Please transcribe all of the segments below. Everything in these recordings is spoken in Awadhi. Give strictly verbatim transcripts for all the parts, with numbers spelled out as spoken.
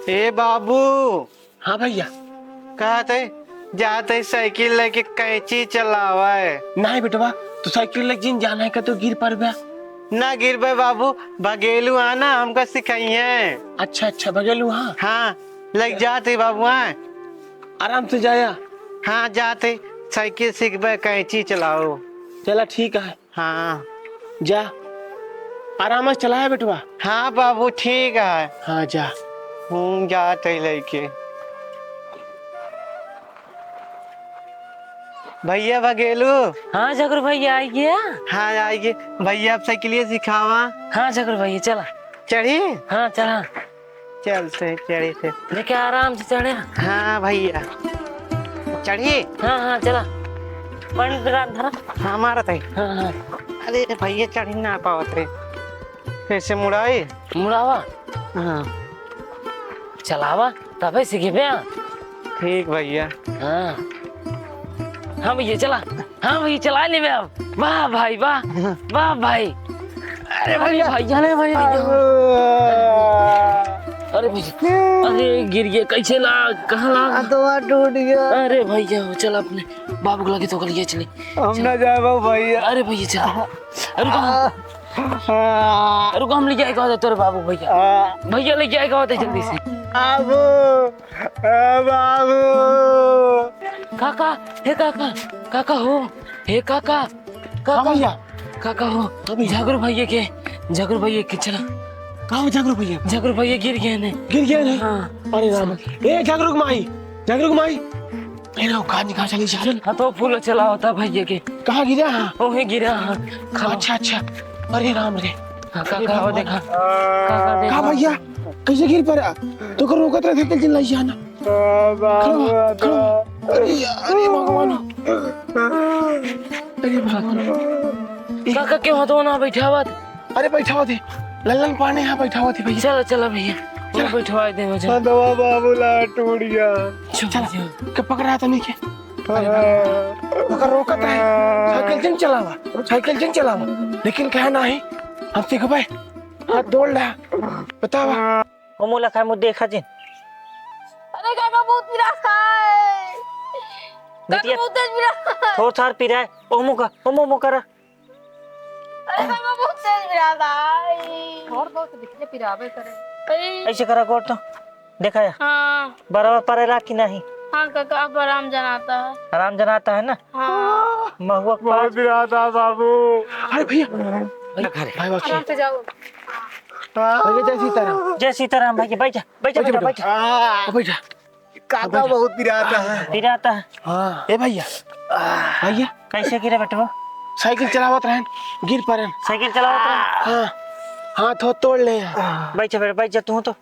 ए बाबू। हाँ भैया। कहत है, जात है साइकिल लेके कैंची चलावे। नहीं बेटवा, तू साइकिल लेके जिन जाना है का तो गिर पड़बे। ना गिरबे बाबू, भगेलू आना हमका सिखाइए। अच्छा, अच्छा, भगेलू हाँ। हाँ, लेके जात है बाबू, हाँ। आराम से जाया। हाँ, जात है, साइकिल सीखबे, कैंची चलाओ। चला ठीक है। हाँ। जा, आराम से चलाया बेटवा। हाँ बाबू, ठीक है। हाँ, जा। हम्म, जात है लेके। भैया भगेलू। हाँ झगरू भैया, आइए। हाँ, आइए। भैया, आप साइकिलिया सिखावा। हाँ झगरू भैया, चला। चढ़ी? हाँ, चला। चलते, चढ़ी से। लेके आराम से चढ़े। हाँ भैया, चढ़ी? हाँ, हाँ, चला। पानी पी रहा था। हाँ, मारत है। हाँ, हाँ। अरे भैया, चढ़ी ना पावत है। कैसे मुड़ाई? मुड़ावा। हाँ। चलावा, तबे सीखे बे। ठीक भैया। हाँ। हाँ भैया, चला। हाँ भैया, चला लेबे अब। वाह भाई, वाह। वाह भाई। अरे भाई, भैया। भैया, नहीं भैया, भैया। अरे भैया, अरे गिर गया, कैसे लाग, कहाँ लाग? हथवा टूट गया। अरे भैया, चल अपने बाबू को लगे तो कर लिए चली। हम ना जाबो भैया। अरे भैया, चल। अरे रुको, हाँ। अरे रुको, हम ले जाए कहा तोरे बाबू भैया। हाँ। भैया ले जाए कहा जल्दी से। बाबू, ए बाबू। काका, हे काका, काका हो, हे काका, काका। हाँ भैया। काका हो, हाँ भैया। झगरू भैया के, झगरू भैया के चला। का हो झगरू भैया? झगरू भैया गिर गए ने। गिर गए ने? हाँ। अरे राम। ए झगरू के माई, झगरू के माई। ए लो, कहाँ निकाल चली जा? हाँ तो फूल चला होता भैया के। कहाँ गिरा? हाँ। वहीं गिरा, हाँ। खाओ। अच्छा, अच्छा। अरे राम रे। हाँ, काका हो देखा। काका देखा। का भैया? कैसे गिर पड़ा? तो कर रोकत रहे थे, चल लाई जाना। खड़ा, खड़ा। अरे, अरे भगवान। अरे भगवान। काका क्यों हाथों ना बैठावत? अरे बैठावत है। लल्लन पाने यहाँ बैठावत है भैया। चला, चला भैया। चला। बैठवा दे मुझे। हाँ, दवा बाबू ला टूट गया। चुप चला। हो जाओ। के पकड़ा तो नहीं के? हाँ। ओकर रोकत रहे। साइकिल जिन चलावा, साइकिल जिन चलावा। लेकिन कहे नाही, हम सिखबे। हाथ दौड़ ला। बतावा। ओमू लखा मुँह देखा जिन। अरे काका बहुत पिरात है। काका बिटिया, बहुत तेज पिरात है। थोड़ थार पिराए। ओमू का, ओमू ओमू करा। अरे काका बहुत तेज पिरात है। और बहुत बिटिया पिरावे करे। अरे। ऐसे करा गोड़ तो। देखा या? हाँ। बराबर परेला कि नहीं? हाँ काका, अब आराम जनाता है। आराम जनाता है ना? हाँ। महुआ के बहुत पास। पिरात है बाबू। अरे भैया। भैया, घरे। भाई बाबू। आराम से जाओ। भैया, जय सीताराम। जय सीताराम भैया, बैठ जा, बैठ जा, बैठ जा, बैठ जा। बैठ जा। बैठ जा। काका बैठ जा। बहुत पिराता है। पिराता है। हाँ। ए भैया, भैया। कैसे गिरे बेटवा? साइकिल चलावत रहन, गिर पड़न। साइकिल चलावत रहन? हाँ। हाथ हो तोड़ ले हैं। बैठ जा बेटा, बैठ जा तू तो।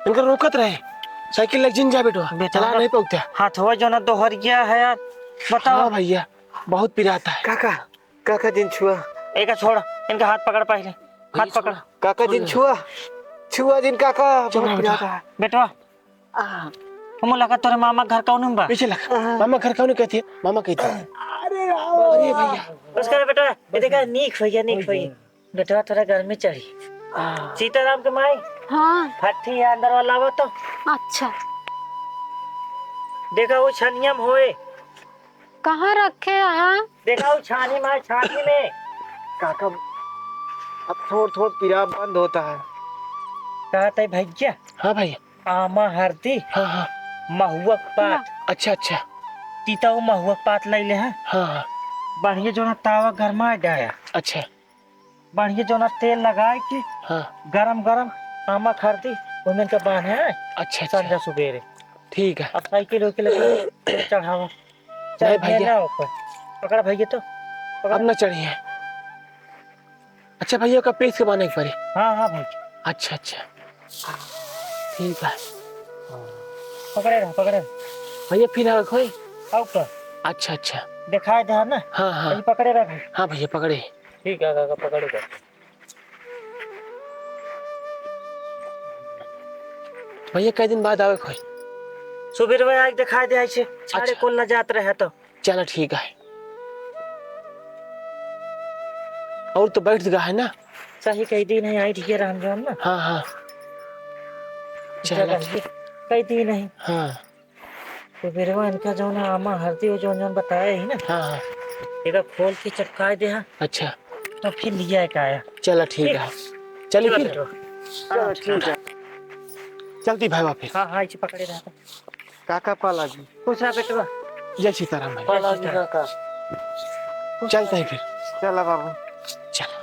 इनका रोकत रहे, साइकिल लग जिन जा बेटवा, बेटा, चला नहीं पौते। हाथ हो जो ना दोहर गया है यार, बताओ। हाँ भैया, बहुत पिराता है। काका, काका जिन छुआ। एका छोड़, इनका हाथ पकड़ पहले, हाथ पकड़। काका जिन छुआ, छुआ जिन काका, बहुत पिराता है। बेटवा, आ। हम लगा तोरे मामा घर कौन में बा? पीछे लगा। मामा घर कौन कहती है? मामा कहती है। अरे राम। अरे भैया। उसका बेटा, ये देखा, नीक भैया, नीक भैया। बेटवा तोरा गर्मी चढ़ी। आ। सीताराम के माई। हाँ। फट्ठी है अंदर वाला, आवा तो। अच्छा। देखा, वो छनिया में होए। कहाँ रखे हैं? देखा, वो छानी में, छानी में। काका, अब थोड़, थोड़ पीरा बंद होता है। कहत है भैया। हाँ भैया। आमा हरदी, हाँ, हाँ। महुआ के पात। अच्छा, अच्छा। तीता वो महुआ के पात लैले हैं। हाँ, हाँ। बढ़िया जोना तावा गरमा जाया। अच्छा। बढ़िया जोना तेल लगाए के, हाँ। गरम गरम आमा हरदी, ओमेन के बांधे हैं। अच्छा, अच्छा। संझा सुबेरे। ठीक है। अब साइकिल उइकिल चढ़ावा। नहीं चढ़िए भैया। ना ऊपर। पकड़ भैया तो। पकड़। अब ना चढ़िए। अच्छा भैया, ओका पेच के बांधे के पड़ी? हाँ, हाँ भाई। अच्छा, अच्छा। ठीक है। पकड़े रहो, पकड़े रहो। भैया, फिर आवे खोई? आओ ऊपर। अच्छा, अच्छा। दिखाई दे ना? हाँ, हाँ। अभी पकड़े रहो भाई। हाँ भैया, पकड़े। ठीक है, काका, पकड़े रहो। भैया, कई दिन बाद आवे खोई? सुबेरवा आके दिखाई दे, ऐसे छाड़े अच्छा। कुल ना जात रहे तो। चला ठीक है। और तो बैठ गया है ना? सही कई दिन है, आई ढिया रहन जौन ना। हाँ, हाँ। चला। जगह ये कई दिन है। हाँ। तो बेरवा इनका जौन आमा हरदी वो जौन जौन बताया ही ना। हाँ, हाँ। एका खोल के चटकाए दे, हाँ। अच्छा। तो फिर लिया एक आया। चला, ठीक ठीक। है। चली चलो फिर। बेटवा। चलो, ठीक है। चलती भाई वापस। हाँ, हाँ, इसे पकड़े रहा। काका पाला जी। खुश रहा बेटवा। जय सीताराम भाई। पाला जी काका। चलता है फिर। चला बाबू। चला।